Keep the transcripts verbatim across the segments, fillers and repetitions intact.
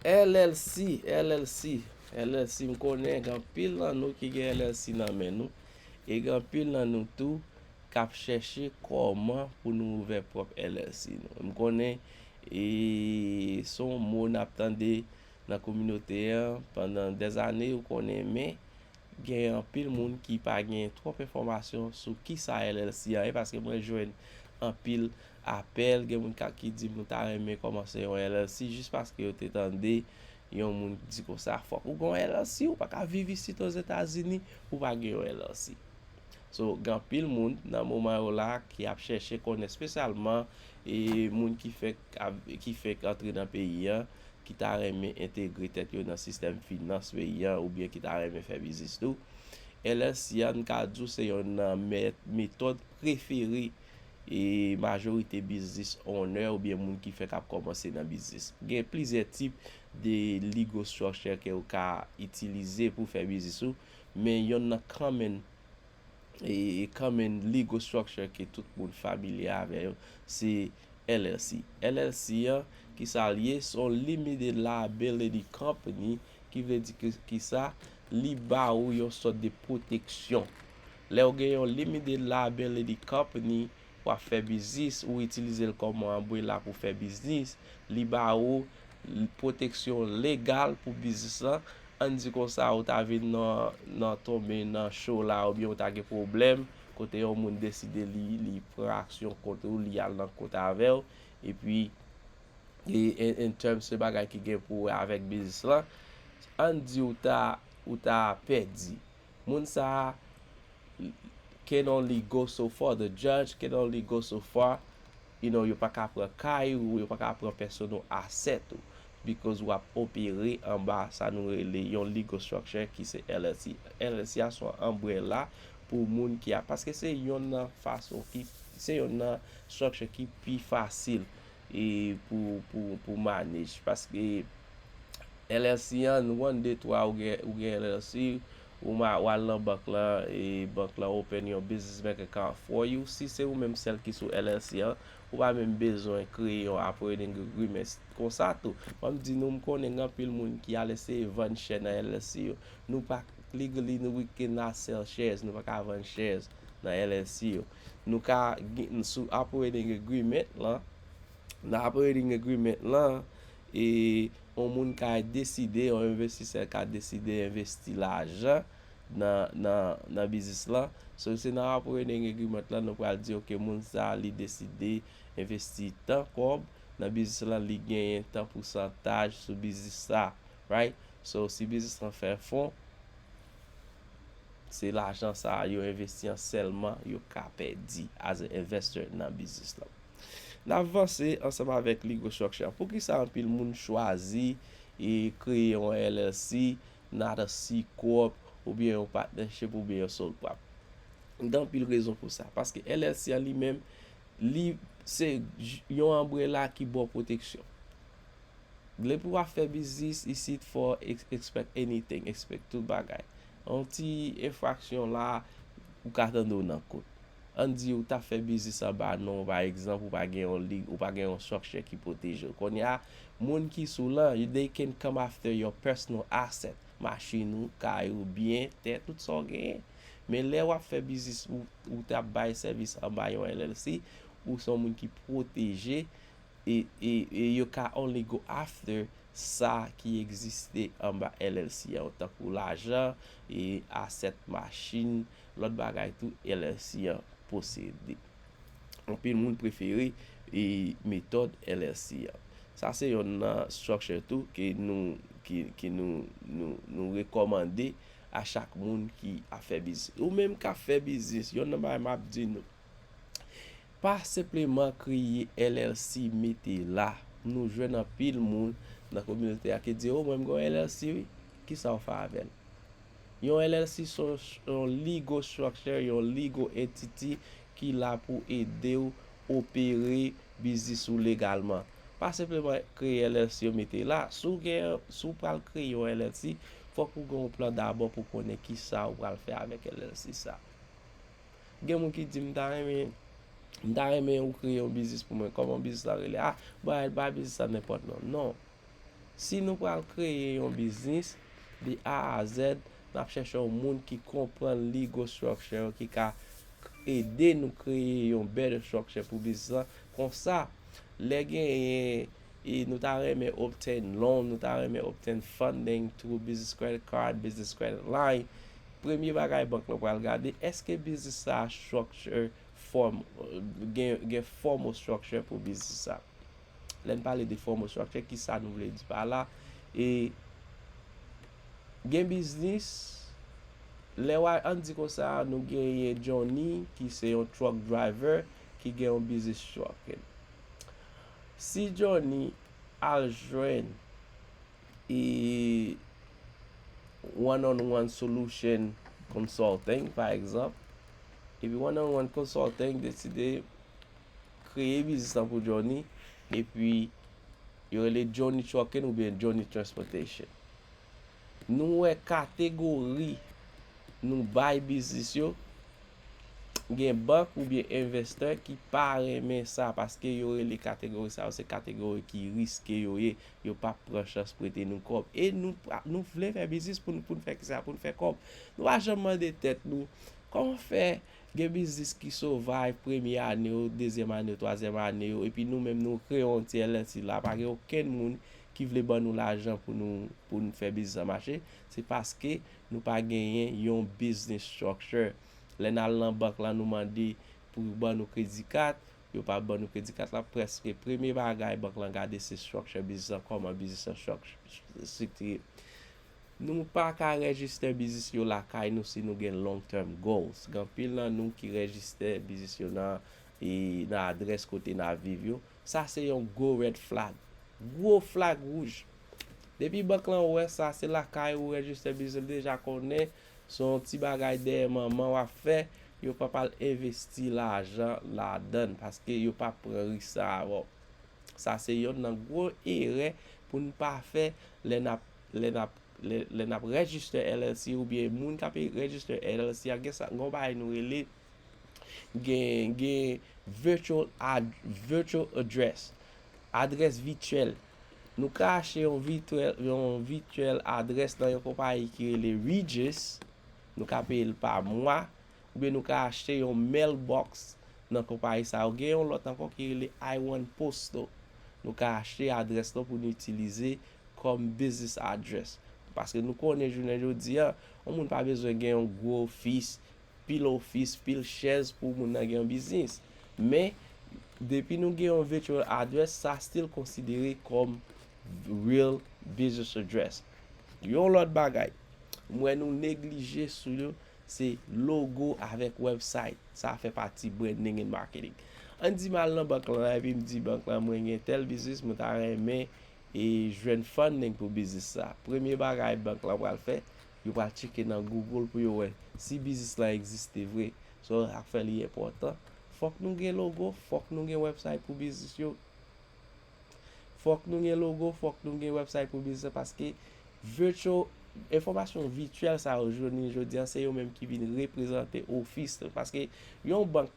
L L C, L L C, L L C, m konnen gen anpil nan nou ki gen L L C nan men nou. E gen anpil nan nou tou k ap chèche kòman pou nou ouvè pwòp L L C nou. M konnen e se yon mo n ap tande nan kominote an pandan dèzane, ou konnen, men gen anpil moun ki pa gen twòp enfòmasyon sou kisa L L C an ye, paske mwen jwenn anpil apèl, gen moun ka, ki di m ta renmen kòmanse yon L L C jis paske yo te tande yon moun di konsa, fòk ou gen yon L L C, ou pa ka viv isit Ozetazini, ou pa gen yon L L C. So, gen anpil moun nan moman yo la ki ap chèche konnen, espesyalman e moun ki fèk, ki fèk antre nan peyi an, ki ta renmen entegre tèt yo nan sistèm finans peyi an, oubyen ki ta renmen fè biznis tou. L L C a, n ka di w, se yonn nan mè-, metòd prefere e majorite biznis owner oubyen moun ki fèk ap kòmanse nan biznis. Gen plizyè tip de legal structure ke w ka itilize pou fè biznis ou, men yonn nan common e, e common legal structure ke tout moun familye avè yo, se L L C. L L C an, kisa l ye? Se yon limited liability company, ki vle di ke, kisa? Li ba ou yon sòt de pwoteksyon. Lè w gen yon limited liability company, w ap fè biznis, ou itilize l kòm yon umbrella pou fè biznis, li ba ou pwoteksyon legal pou biznis lan. Ann di konsa, ou ta vin nan, nan tonbe nan cho la, oubyen ou ta gen pwoblèm, kote yon moun deside li, li pran aksyon kont ou, li al nan kot avè w, epi, e, in, in terms se bagay ki gen pou wè avèk biznis lan, ann di ou ta, ou ta pèdi. Moun sa a can only go so far, the judge can only go so far, you know, yo pa ka pran kay ou, yo pa ka pran pèsonal asset ou, because w ap opere anba sa nou rele yon legal structure ki se L L C. L L C a se yon umbrella pou moun ki a, paske se yonn nan fason ki, se yonn nan structure ki pi fasil e pou, pou, pou manage, paske L L C an, one, de, twa, ou gen, ou gen L L C, ou ma, w al nan bank lan, e bank lan open yon business bank account for you. Si se ou menm sèl ki sou L L C an, ou pa menm bezwen kreye yon operating agreement konsa tou. Ban m di nou, m konnen gen anpil moun ki al eseye vann share nan L L C yo. Nou pa legally, nou, we cannot sell shares, nou pa ka vann shares nan L L C yo. Nou ka gen, sou operating agreement lan, nan operating agreement lan, e yon moun ka deside, yon envestisè ka deside envesti lajan nan, nan, nan biznis lan. So, se nan operating agreement lan, nou pral di, ok, moun sa, li deside envesti tan kòb nan biznis lan, li genyen tan pousantaj sou biznis sa, right? So, si biznis lan fè fon, se lajan sa a yo envesti an sèlman yo ka pèdi as an investor nan biznis lan. N ap vanse ansanm avèk legal structure. Poukisa anpil moun chwazi e kreye yon L L C, not a C corp, oubyen yon partnership, oubyen yon sole prop? Gen anpil rezon pou sa. Paske L L C an li menm, li se j-, yon umbrella ki ba w pwoteksyon. Depi w ap fè biznis isit, fò ex-, expect anything, expect tout bagay. Yon ti enfraksyon la, ou ka tande w nan kot. Ann di ou t ap fè biznis anba non w, pa egzanp, ou pa gen yon lig, ou pa gen yon structure ki pwoteje w. Kounye a, moun ki sou lan, they can come after your personal asset, machin ou, kay ou, byen, tè, tout sa w genyen. Men lè w ap fè biznis, ou, ou t ap bay sèvis anba yon L L C, ou se yon moun ki pwoteje, e, e, e yo ka only go after sa ki egziste anba L L C an, tankou lajan, e asèt, machin, lòt bagay tou L L C an posede. Anpil moun prefere e metòd L L C an. Sa se yonn nan structure tou ke nou, ke, ke nou, nou, nou rekòmande a chak moun ki ap fè biznis. Ou menm k ap fè biznis, yonn nan bagay m ap di nou, pa senpleman kreye L L C mete la. Nou jwenn anpil moun nan kominote a ki di, "O, mwen m gen yon L L C wi." Kisa w fè avè l? Yon L L C se yon, yon legal structure, yon legal entity ki la pou ede w opere biznis ou legalman. Pa senpleman kreye L L C yo mete la. Si w gen, si w pral kreye yon L L C, fòk ou gen yon plan dabò pou konnen kisa w pral fè avèk L L C sa. Gen moun ki di, "M ta renmen, m ta renmen ou kreye yon biznis pou mwen." Kòman biznis la rele? "A, bay, bay biznis la nenpòt non." Non. Si nou pral kreye yon biznis de A a Z, n ap chèche yon moun ki konprann legal structure yo, ki ka ede nou kreye yon better structure pou biznis lan. Konsa, lè genyen, e nou ta renmen obtain loan, nou ta renmen obtain funding through business credit card, business credit line, premye bagay bank lan pral gade, èske biznis sa a structure, form, gen, gen formal structure pou biznis sa. Lè n pale de formal structure, ki sa nou vle di pa la? E gen biznis, lè w a, ann di konsa, nou genyen Johnny ki se yon truck driver ki gen yon biznis trucking. Si Johnny al jwenn e One on One Solution Consulting, pa egzanp, epi One on One Consulting deside kreye biznis lan pou Johnny, epi yo rele Johnny Trucking oubyen Johnny Transportation. Nou wè kategori nou bay biznis yo, gen bank oubyen envestè ki pa renmen sa, paske yo rele kategori sa yo se kategori ki riske yo ye. Yo p ap pran chans prete nou kòb. E nou, nou vle fè biznis pou n, pou n fè kisa? Pou n fè kòb. Nou pa janm mande tèt nou, kòman fè gen biznis ki survive premye ane yo, dezyèm ane yo, twazyèm ane yo, epi nou menm nou kreye yon ti L L C la, pa gen okenn moun ki vle ban nou lajan pou nou, pou n fè biznis lan mache? Se paske nou pa genyen yon business structure. Lè n al nan bank lan, nou mande pou yo ban nou kredi kat, yo pa ban nou kredi kat la, prèske premye bagay bank lan gade se structure biznis lan, kòman biznis lan structure, estriktiye. Nou pa ka rejiste biznis yo lakay nou si nou gen long term goals. Gen anpil nan nou ki rejiste biznis yo nan, e, nan adrès kote n ap viv yo. Sa se yon gwo red flag. Gwo flag wouj. Depi bank lan wè sa, se lakay ou rejiste biznis, li deja konnen se yon ti bagay dèyè manman w ap fè, yo p ap al envesti lajan ladan l, paske yo p ap pran risk sa avè w. Sa se yonn nan gwo erè pou n pa fè lè n ap, lè n ap, lè, lè n ap rejiste L L C oubyen moun k ap rejiste L L C a gen sa, gen yon bagay nou rele, gen, gen virtual ad-, virtual address, adrès vityèl. Nou ka achte yon vityèl, yon vityèl adrès nan yon konpayi ki rele Regus. Nou ka peye l pa mwa, oubyen nou ka achte yon mailbox nan konpayi sa yo. Gen yon lòt ankò ki rele I one Postal. Nou ka achte adrès lan pou nou itilize kòm business address. Paske nou konnen jounen jodi a, yon moun pa bezwen gen yon gwo ofis, pil ofis, pil chèz pou moun nan gen yon biznis. Men, depi nou gen yon virtual address, sa still konsidere kòm real business address. Yon lòt bagay, m wè nou neglije sou yo, se logo avèk website. Sa fè pati branding and marketing. Ann di m al nan bank lan epi m di bank lan mwen gen tèl biznis, mwen ta renmen e jwenn funding pou biznis sa. Premye bagay bank lan pral fè, yo pral tcheke nan Google pou yo wè si biznis lan egziste vre. Sa k fè li enpòtan. Fòk nou gen logo, fòk nou gen website pou biznis yo. Fòk nou gen logo, fòk nou gen website pou biznis lan, paske virtual, enfòmasyon vityèl sa yo, jounen jodi a, se yo menm ki vin reprezante ofis lan. Paske yon bank,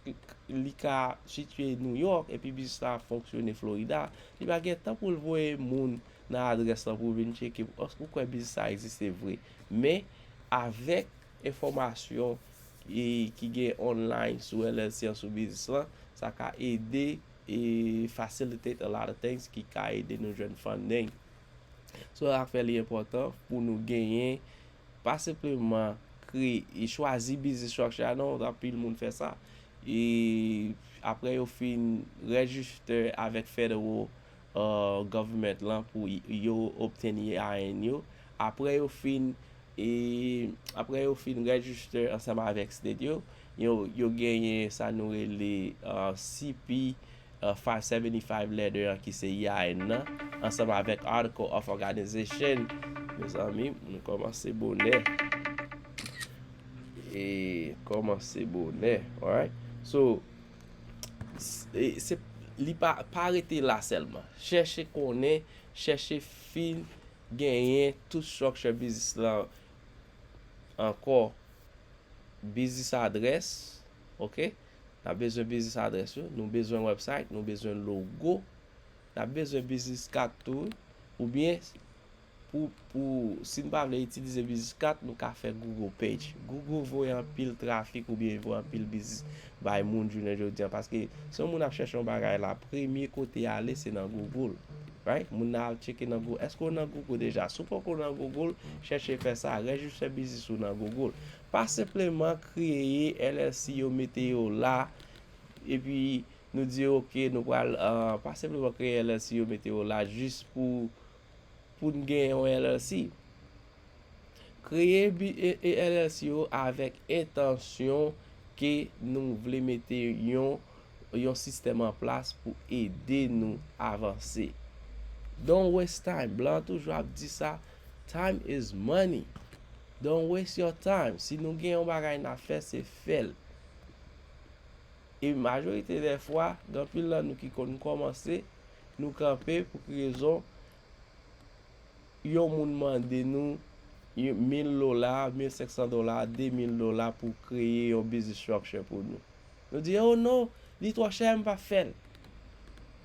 li ka sitiye New York, epi biznis la ap fonksyone Florida, li pa gen tan pou l voye moun nan adrès lan pou vin tcheke, èske ou kwè biznis sa egziste vre. Men, avèk enfòmasyon e ki gen online sou L L C an, sou biznis lan, sa ka ede e facilitate a lot of things ki ka ede nou jwenn funding. So, sa fè li enpòtan pou nou genyen, pa senpleman kreye, e chwazi business structure a, non, anpil moun fè sa. E apre yo fin register avèk federal, uh, government lan pou y-, yo obtain E I N yo. Apre yo fin, e apre yo fin register ansanm avèk state yo, yo, yo genyen sa nou rele, uh, C P, uh, five seventy-five letter an ki se E I N nan, ansanm avèk Article of Organization. Mezanmi, nou kòmanse bonè. E kòmanse bonè, alright? So, s-, e se, li pa, pa rete la sèlman. Chèche konnen, chèche fin genyen tout structure business lan ankò. Business address, ok? N ap bezwen business address yo, nou bezwen website, nou bezwen logo, n ap bezwen business card tou, oubyen pou, pou, si n pa vle itilize business card, nou ka fè Google page. Google voye anpil trafik oubyen voye anpil biznis bay moun jounen jodi a, paske si yon moun ap chèche yon bagay la, premye kote ale se nan Google. Right? Moun nan al tcheke nan Google. Èske w nan Google deja? Si w poko nan Google, chèche fè sa, rejistre biznis ou nan Google. Pa senpleman kreye L L C yo, mete yo la, epi nou di, "Ok, nou pral," uh, pa senpleman kreye L L C yo, mete yo la jis pou, pou n gen yon L L C. Kreye L L C yo avèk entansyon ke nou vle mete yon, yon sistèm an plas pou ede nou avanse. Don't waste time. Blan toujou ap di sa, "Time is money." Don't waste your time. Si nou gen yon bagay n ap fè, se fè l. E majorite dè fwa, gen anpil nan nou ki konn kòmanse, nou kanpe pou ki rezon? Yon moun mande nou mil dola, mil senk san dola, de mil dola pou kreye yon business structure pou nou. Nou di, "Oh non, li twò chè, m p ap fè l."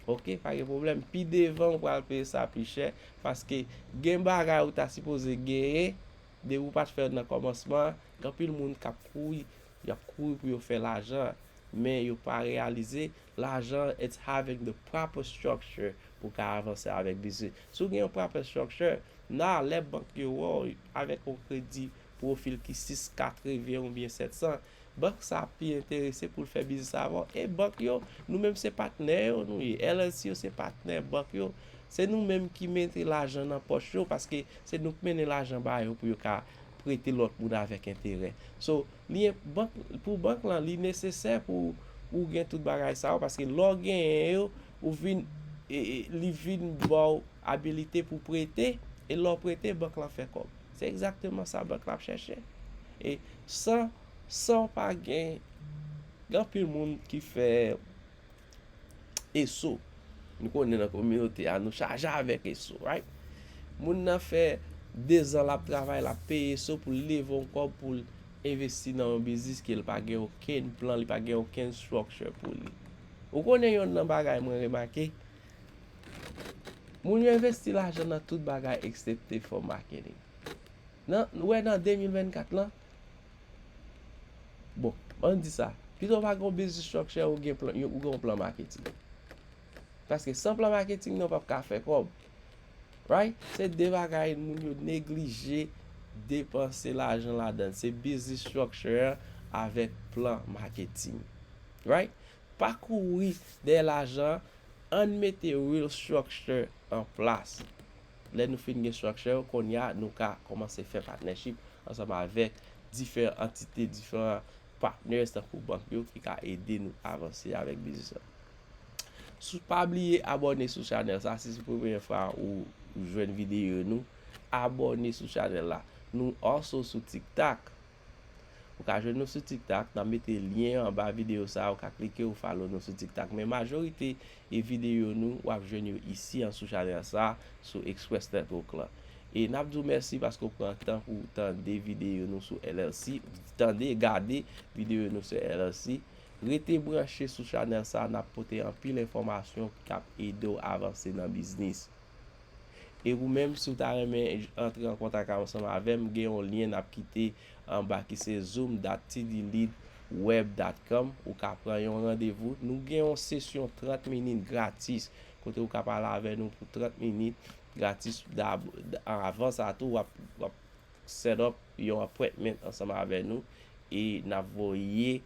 Ok, pa gen pwoblèm. Pi devan, ou pral peye sa pi chè, paske gen bagay ou ta sipoze genyen, depi ou pa t fè l nan kòmansman, gen anpil moun k ap kouri, y ap kouri pou yo fè lajan, men yo pa reyalize lajan, it's having the proper structure pou ka avanse avèk biznis. Si w gen yon proper structure, nan lè bank yo wè w avèk yon kredi pwofil ki sis katreven oubyen sèt san, bank sa pi enterese pou l fè biznis avè w. E bank yo, nou menm se patnè yo nou ye. L L C yo se patnè bank yo. Se nou menm ki mete lajan nan pòch yo, paske se nou k mennen lajan ba yo pou yo ka prete lòt moun avèk enterè. So, li, bank, pou bank lan, li nesesè pou ou gen tout bagay sa yo, paske lè w genyen yo, ou vin, e, e, li vin ba w abilite pou prete, e lè w prete, bank lan fè kòb. Se egzakteman sa bank la ap chèche. E san, san w pa gen, gen anpil moun ki fè eso. Nou konnen nan kominote a, nou chaje avèk eso, right? Moun nan fè dezan l ap travay, l ap peye eso pou l leve yon kòb pou l envesti nan yon biznis ke l pa gen okenn plan, li pa gen okenn structure pou li. Ou konnen yonn nan bagay mwen remake, moun yo envesti lajan nan tout bagay eksepte fò maketing. Nan, ou wè nan de mil vennkat lan, bon, ann di sa, pito w pa gen yon business structure, ou gen plan, ou gen yon plan maketing. Paske san plan maketing nan, w p ap ka fè kòb. Right? Se de bagay moun yo neglije depanse lajan ladan. Se business structure avèk plan maketing. Right? Pa kouri dèyè lajan, ann mete real structure an plas. Lè nou fin gen structure, kounye a nou ka kòmanse fè partnership ansanm avèk diferan antite, diferan partners tankou bank yo ki ka ede nou avanse avèk biznis lan. Sou, pa bliye abòne sou chanèl sa, si se premye fwa ou, ou jwenn videyo nou, abòne sou chanèl la. Nou also sou TikTok. Ou ka jwenn nou sou TikTok, n ap mete lyen anba videyo sa, ou ka klike, ou follow nou sou TikTok. Men majorite e videyo nou, w ap jwenn yo isi an sou chanèl sa, sou Express Network lan. E n ap di w mèsi paske w pran tan pou w tande videyo nou sou L L C, tande, gade videyo nou sou L L C. Rete branche sou chanèl sa, n ap pote anpil enfòmasyon k ap ede w avanse nan biznis. E ou menm, si w ta renmen antre an kontak ansanm avè m, gen yon lyen n ap kite anba ki se zoom dot t d lead web dot com. Ou ka pran yon randevou. Nou gen yon sesyon trant minit gratis kote ou ka pale avè nou pou trant minit gratis. Dab-, anvan sa tou, w ap, w ap set up yon appointment ansanm avè nou e n ap voye,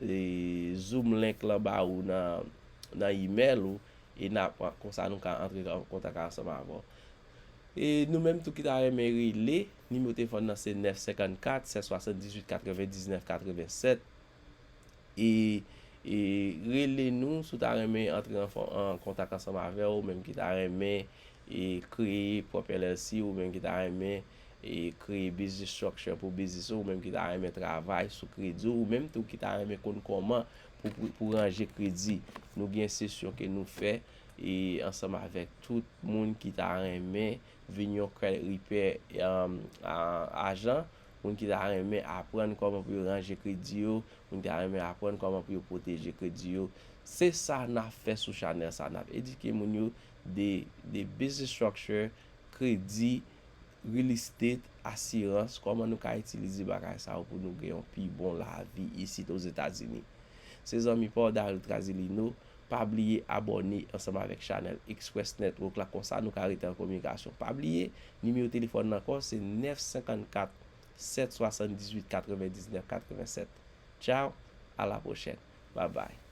e, Zoom link lan ba ou nan, nan email ou e n ap, konsa nou ka antre an kontak ansanm avè w. E nou menm tou ki ta renmen rele, nimewo telefòn nan se nèf senkannkat, sèt swasanndizuit, katrevendiznèf, katrevennsèt. E, e rele nou si w ta renmen antre an fon-, an kontak ansanm avè w, ou menm ki ta renmen, e kreye pwòp L L C, ou menm ki ta renmen, e kreye business structure pou biznis ou, ou menm ki ta renmen travay sou kredi w, ou menm tou ki ta renmen konn kòman pou, pou, pou ranje kredi. Nou gen sesyon ke nou fè, e ansanm avèk tout moun ki ta renmen vin yon credit repair, um, a-, ajan, moun ki ta renmen aprann kòman pou yo ranje kredi yo, moun ki ta renmen aprann kòman pou yo pwoteje kredi yo. Se sa n ap fè sou chanèl sa, n ap edike moun yo de, de business structure, kredi, real estate, asirans, kòman nou ka itilize bagay sa yo pou nou gen yon pi bon lavi isit Ozetazini. Se zanmi pa w Daryl Trazilino. Pa bliye abòne ansanm avèk chanèl Express Network la, konsa nou ka rete an kominikasyon. Pa bliye, nimewo telefòn nan ankò se nèf senkannkat, sèt swasanndizuit, katrevendiznèf, katrevensèt. Tchao, à la prochaine. Bye bye.